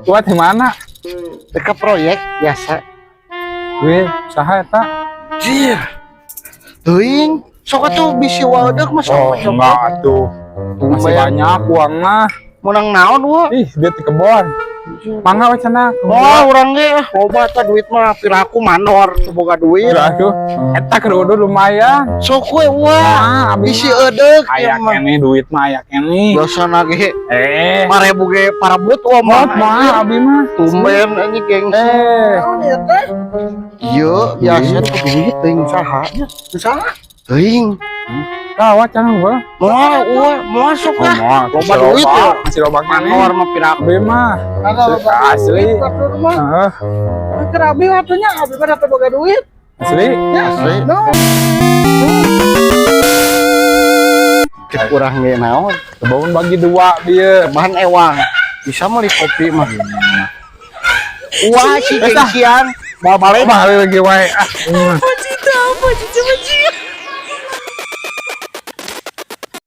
Buat di mana? Deka proyek biasa. Wih, saha eta? Jir. Teuing, sok atuh bisi waeudeuh mah sok. Oh, enggak atuh. Masih Tumben. Banyak uang mah. Menang naon wa? Ih, duit di kebon. Mangga we cenah. Oh, urang ge ah, loba tah duit mah, piraku mandor teu boga duit. Aduh, eta keur udah lumayan. Sok we wa. Ah, abi Bisi mah. Eudeuh Aya ieu mah. keneh duit mah aya keneh. Dosana ge Eh, 5.000 ge parabut wa mah mah. mah abi mah. Tumben anjing gengsi. Eh, Iya, biasa tuh duit teuing saha. Saha? Teuing. Kawat cenah gua. Moal wa, moal sok ah. Moal, Loba duit ya. Masih loba keneh. Mandor mah piraku. Abi mah. Asli. Mah. Heeh, Keur abi atunya abi mah teu boga duit. Asli. Ya, Asli. no. Cek urang ge naon? Kebaun bagi dua bieu. Bahan ewang. Bisa meuli kopi mah. Wah, si gengsian. Mau balik. Balik lagi wae. Ah.